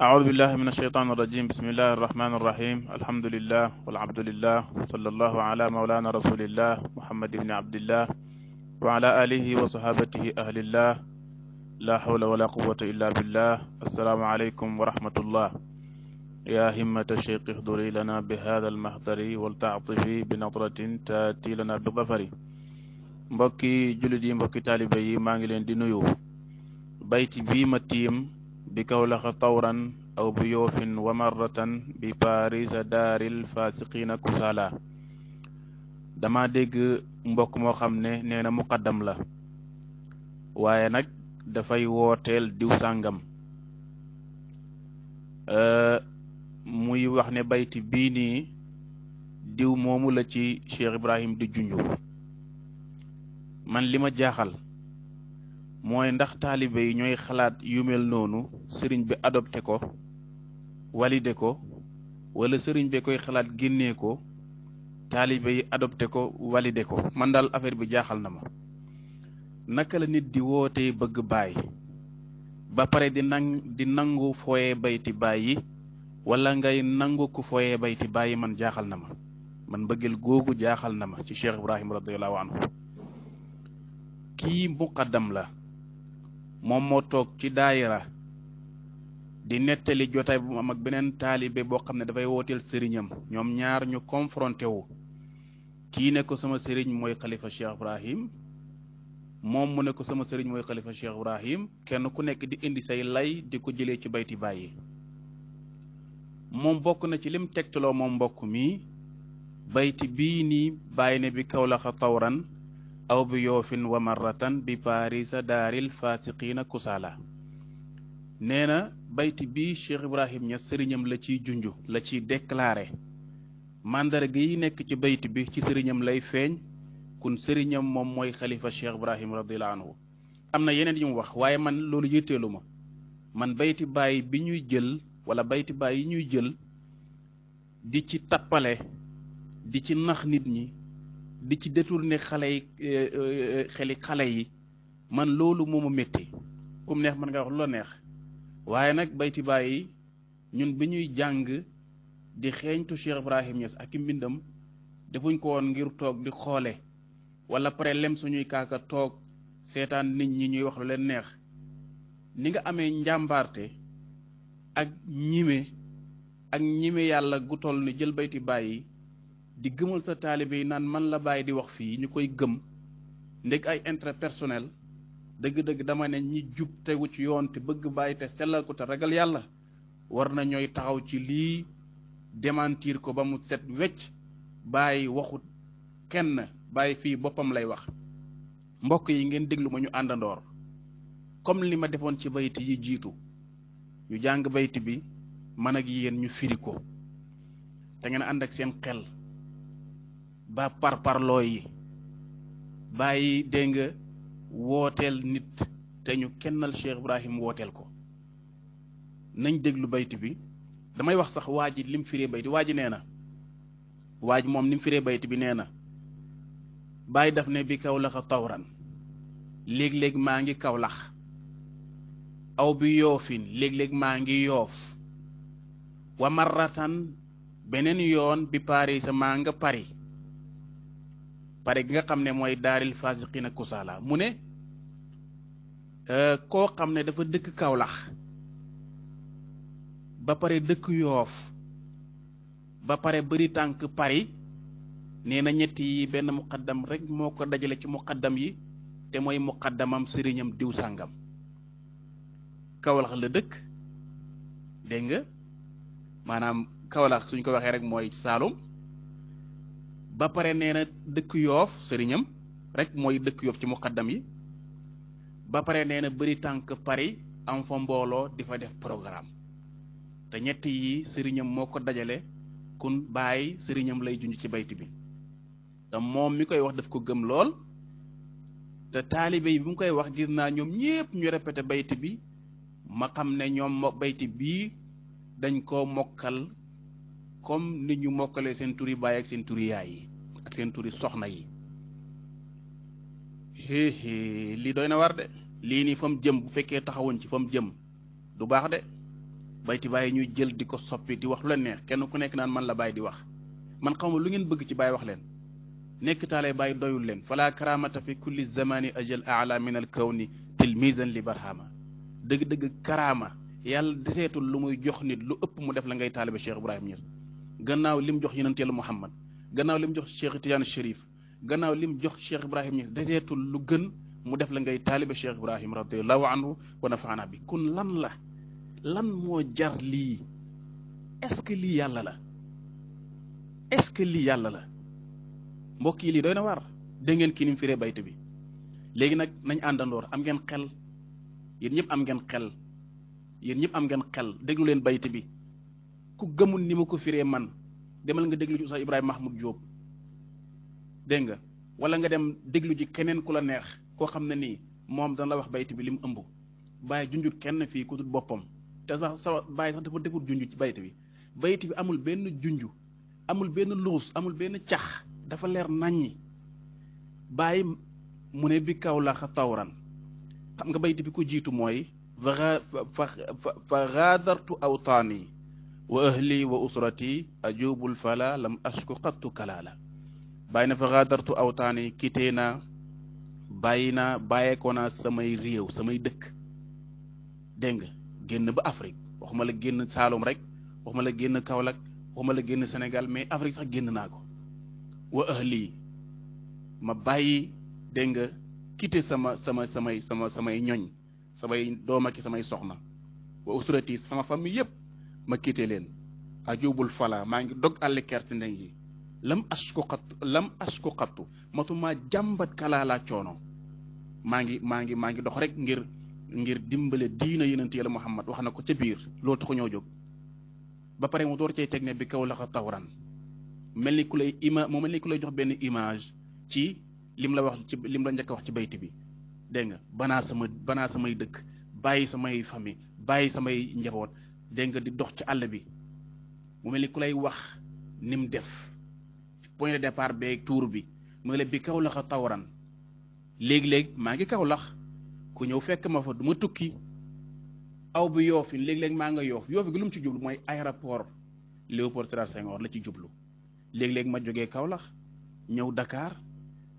أعوذ بالله من الشيطان الرجيم بسم الله الرحمن الرحيم الحمد لله والعبد لله صلى الله على مولانا رسول الله محمد بن عبد الله وعلى آله وصحابته أهل الله لا حول ولا قوة إلا بالله السلام عليكم ورحمة الله يا همة الشيخ احضري لنا بهذا المحضر ولتعطفي بنظرة تأتي لنا بالظفر mbokki jullit yi mbokki taalibe yi maa ngi leen di nuyu bayti bii ma tiim bi Kawlax tawran aw bi yoofin wa marratan bi parisa daaril fasiqina kusala dama dégg mbokk moo xam ne nee na muqaddam la waaye nag dafay wooteel diw sàngam muy wax ne bayti bii nii diw moomu la ci Cheikh Ibrahim di junju man li ma jaaxal mooy ndax taalibe yi ñooy xalaat yu mel noonu sëriñ bi adopté ko validé ko wala sëriñ bi koy xalaat génnee ko taalibe yi adopté ko validé ko man daal affaire bi jaaxal na ma naka la nit di wootee bëgg baay ba pare di nangu fooyee bayti baay yi wala ngay nangu ku fooyee bayti baay yi man jaaxal na ma man bëggeel googu jaaxal na ma ci Cheikh Ibrahim radiyallahu anhu kii muqaddam la moom moo toog ci daayira di nettali jotaay bu mu am ak beneen taalibe boo xam ne dafay wooteel sëriñam ñoom ñaar ñu confronté wu kii ne ko sama sëriñ mooy xalifa Cheikh Ibrahim moom mu ne ko sama sëriñ mooy xalifa Cheikh Ibrahim kenn ku nekk di indi say lay di ko jëlee ci bayti bàyyi moom bokk na ci lim tegtaloo moom mbokk mi bayti bii nii bàyyi ne bi Kawlax tawran aw bi yoofin wa marratan bi parisa daaril fasiqina kusala nee na bayti bi Cheikh Ibrahim ña sëriñam la ciy junj la ciy déclaré mandarga yi nekk ci bayti bi ci sëriñam lay feeñ kun sëriñam moom mooy xalifa Cheikh Ibrahim radiyallahu anhu am na yeneen yu mu wax waaye man loolu yitteelu ma man bayti baay bi ñuy jël wala bayti baay yi ñuy jël di ci tappale di ci nax nit ñi di ci détourné xeli xale yi man loolu moo ma métti kum neex man nga wax lu la neex waaye nag bayti bàyyi ñun bi ñuy jàng di xeeñtu Cheikh Ibrahim Niass ak i mbindam defuñ ko woon ngir toog di xoole wala pare lem suñuy kaaka toog seetaan nit ñi ñuy wax lu leen neex ni nga amee njàmbaarte ak ñime yàlla gu toll ni jël bayti bàyyi di gëmal sa taalibe yi naan man la bàyyi di wax fii ñu koy gëm ndeg ay intérêt personnel dëgg-dëgg dama ne ñi jub tegu ci yoon te bëgg bàyyi te sellal ko te ragal yàlla war na ñooy taxaw ci lii démentir ko ba mu set wecc bàyyi waxut kenn bàyyi fii boppam lay wax mbokk yi ngeen déglu ma ñu àndandoor comme li ma defoon ci bayti yi jiitu ñu jàng bayti bi man ak yéen ñu firi ko te ngeen ànd ak seen xel ba parparloo yi bàyyi dégg nga wooteel nit te ñu kennal Cheikh Ibrahim wooteel ko nañ déglu bayti bi damay wax sax waa ji lim firee bayti waa ji nee na waa ji moom lim firee bayti bi nee na bàyyi daf ne bi Kawlax tawran léeg-léeg maa ngi Kawlax aw bi yoofin léeg-léeg maa ngi yoof wa marratan beneen yoon bi Paris maa nga Paris pare gi nga xam ne mooy daaril fasiqina kusala mu ne koo xam ne dafa dëkk Kawlax ba pare dëkk Yoof ba pare bëri tànk Paris nee na ñett yi benn muqaddam rek moo ko dajale ci muqaddam yi te mooy muqaddamam sëriñam diw sàngam Kawlax la dëkk dégg nga maanaam Kawlax suñ ko waxee rek mooy Saalum ba pare nee na dëkk Yoof sëriñam rek mooy dëkk Yoof ci muqaddam yi ba pare nee na bëri tànk Paris am fa mbooloo di fa def programme te ñett yi sëriñam moo ko dajale kun bàyyi sëriñam lay junj ci bayti bi te moom mi koy wax daf ko gëm lool te taalibe yi bi mu koy wax gis naa ñoom ñépp ñu répété bayti bi ma xam ne ñoom bayti bii dañ koo mokkal comme nit ñu mokkalee seen turi baay ak seen turi yaay yi ak seen turi soxna yi lii doy na war de lii nii fa mu jëm bu fekkee taxawuñ ci fa mu jëm du baax de bayti bàyyi ñuy jël di ko soppi di wax lu leen neex kenn ku nekk naan man la bàyyi di wax man xawma lu ngeen bëgg ci bàyyi wax leen nekk taalee bàyyi doyul leen fala karamata fi kulli zamani ajal ala min al kawni tilmisan li barhama dëgg-dëgg karaama yàlla deseetul lu muy jox nit lu ëpp mu def la ngay taalibe Cheikh Ibrahima Niass gannaaw lim jox yonent Yàlla Muhammad gannaaw lim jox Cheikh Tidiane Chérif gannaaw lim jox Cheikh Ibrahima Niass deseetul lu gën mu def la ngay taalibe Cheikh Ibrahima radiyallahu anhu wa nafaana bi kun lan moo jar lii est-ce que lii yàlla la est-ce que lii yàlla la mbokk yi lii doy na war dégg ngeen kii ni mu firee bayt bi léegi nag nañ àndandoor am ngeen xel yéen ñëpp am ngeen xel yéen ñëpp am ngeen xel déglu leen bayt bi ku gëmul ni ma ko firee man demal nga déglu ci Oustaz Ibrahima Mahmoud Diop dégg nga wala nga dem déglu ji keneen ku la neex koo xam ne nii moom dana la wax bayt bi li mu ëmb bàyyi junjut kenn fii ku dul boppam te sax sa bàyyi sax dafa defut junj ci bayt bi amul benn junj amul benn luus amul benn cax dafa leer naññi bàyyi mu ne bi kaw la xa tawran xam nga bayt bi ko jiitu mooy fa gaadartu awtaani wa ahli wa usrati ajubul fala lam ashku qattu kalaala bàyyi na fa gaadartu awtaani kitee naa bàyyeekoo naa samay réew samay dëkk dégg nga génn ba Afrique waxuma la génn Saalum rek waxuma la génn Kaolack waxuma la génn Sénégal mais Afrique sax génn naa ko wa ahli ma bàyyi dégg nga quitté samay ñoñ samay doom ak samay soxna wa usrati sama famille yëpp ma quitté leen ajubul fala maa ngi dog àlli kerte ndeng yi lam asku xattu matuma jàmbat kalaalaa coono maa ngi dox rek ngir dimbale diina yonent Yàlla Muhammad wax na ko ca biir loolu taxu ñoo jóg ba pare mu door cay teg ne bi kaw la ko tawran mel ni ku lay jox benn image ci lim la njëkk a wax ci bayti bi dégg nga banaa samay dëkk bàyyi samay famille bàyyi samay njaboot dégg nga di dox ci àll bi mu mel ni ku lay wax ni mu def point de départ beeg tour bi mu ngi bi kaw la ko tawran léegi-léegi maa ngi kaw lax ku ñëw fekk ma fa du ma tukki aw bi yoofin léegi-léegi maa nga yoof gi lu mu ci jublu mooy aéroport Léopold Sédar Senghor la ci jublu léegi-léegi ma jógee Kaolack ñëw Dakar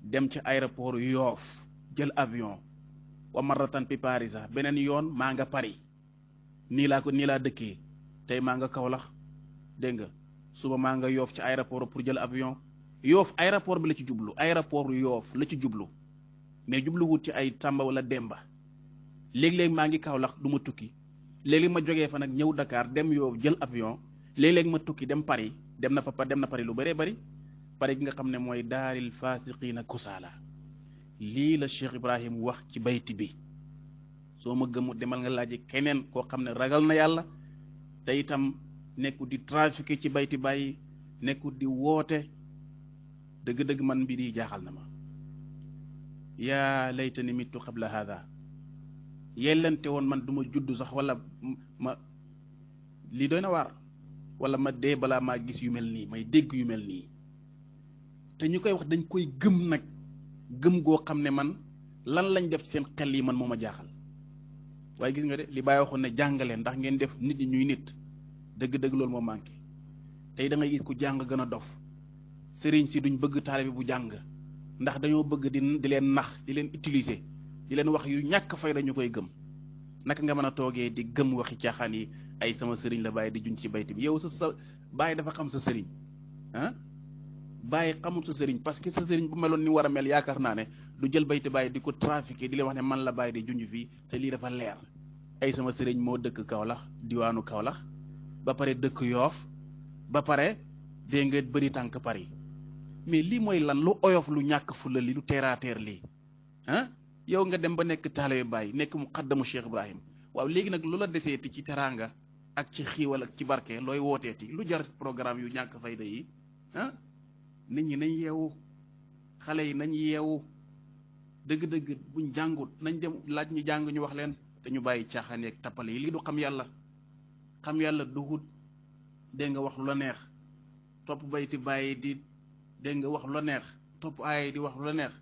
dem ci aéroport Yoof jël avion wa maratan pi Parisa beneen yoon maa nga Paris nii laa dëkkee tey maa nga Kaolack dégg nga suba maa nga Yoof ci aéroport pour jël avion Yoof aéroport bi la ci jublu aéroport Yoof la ci jublu mais jubluwut ci ay Tamba wala Demba léegi-léegi maa ngi Kaolack du ma tukki léegi ma jógee fa nag ñëw Dakar dem Yoof jël avion léegi-léegi ma tukki dem Paris dem na Paris lu bëree bëri Paris gi nga xam ne mooy daaril fasiqiina kusaala lii la Cheikh Ibrahim wax ci bayti bi soo ma gëmu demal nga laaj keneen koo xam ne ragal na yàlla te itam nekkul di trafiqué ci bayti bàyyi nekkul di woote dëgg-dëgg man mbir yi jaaxal na ma yaa laytani mittu qabla hada yellante woon man du ma judd sax wala ma lii doy na waar wala ma dee balaa maa gis yu mel nii may dégg yu mel nii te ñu koy wax dañ koy gëm nag gëm goo xam ne man lan lañ def ci seen xel yi man moo ma jaaxal waaye gis nga de li Baye waxoon ne jàngaleen ndax ngeen def nit ñi ñuy nit dëgg-dëgg loolu moo manqué tey da ngay gis ku jàng gën a dof sëriñ si duñ bëgg taalibe bu jàng ndax dañoo bëgg di leen nax di leen utiliser di leen wax yu ñàkk fay dañu koy gëm naka nga mën a toogee di gëm waxi caaxaan yi ay sama sëriñ la Baye di junj ci bayti bi yow sa Baye dafa xam sa sëriñ ah Baye xamul sa sëriñ parce que sa sëriñ bu meloon ni war a mel yaakaar naa ne du jël bayti Baye di ko trafiqué di leen wax ne man la Baye di junj fii te lii dafa leer ay sama sëriñ moo dëkk Kaolack diwaanu Kaolack ba pare dëkk Yoof ba pare dégg nga bëri tànk Paris mais lii mooy lan lu oyof lu ñàkk fulla li lu terre à terre lii ah yow nga dem ba nekk taalibe Baye nekk mu xaddamu Cheikh Ibrahim waaw léegi nag lu la deseeti ci teraanga ak ci xiiwal ak ci barke looy wooteeti lu jar programme yu ñàkk fayda yi ah nit ñi nañ yeewu xale yi nañ yeewu dëgg-dëgg buñ jàngut nañ dem laaj ñi jàng ñu wax leen te ñu bàyyi caaxaan yeeg tappale yi lii du xam yàlla dugut dégg nga wax lu la neex topp bayti bàyyi di dégg nga wax lu la neex topp aay di wax lu la neex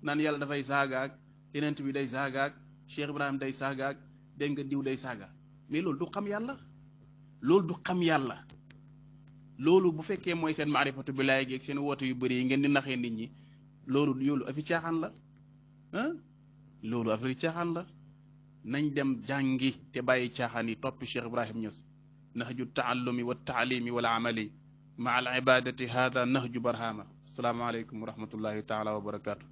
naan yàlla dafay saagaak yenent bi day saagaak Cheikh Ibrahim day saagaak dégg nga diw day saaga mais loolu du xam yàlla loolu du xam yàlla. loolu bu fekkee mooy seen maarifatu billaay gi ak seen woote yu bëri yi ngeen di naxee nit ñi loolu afi caaxaan la ah loolu affaire caaxaan la. nañ dem jàngi te bàyyi caaxaan yi toppi Cheikh Ibrahim Niass nahju taallumi wa taalimi wal amali maa al ibadati hada nahju barhama. asalaamaaleykum wa rahmatullahi taala wa barakaatu.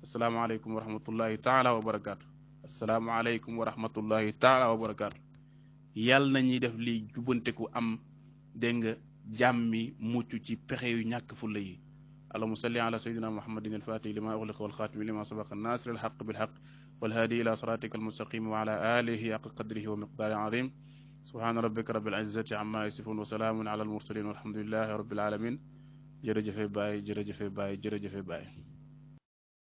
asalaamaaleykum wa rahmatullahi taala wa barakaatu. asalaamaaleykum wa rahmatullahi taala wa barakaatu. yàlla na ñuy def lii jubbanteku am dégg nga jàmmi mucc ci pexe yu ñàkk fulla yi. allahumma salli ala sayyidina muhammadin al-fatih lima ughliqa wal khatimi lima sabaqa nasir al-haqq bil haqq wal hadi ila siratika al-mustaqim wa ala alihi haqqa qadrihi wa miqdarihi azim. subhana rabbika rabbil izzati amma yasifun wa salamun ala al-mursalin walhamdulillahi rabbil alamin. jërëjëfe Baay jërëjëfe Baay jërëjëfe Baay.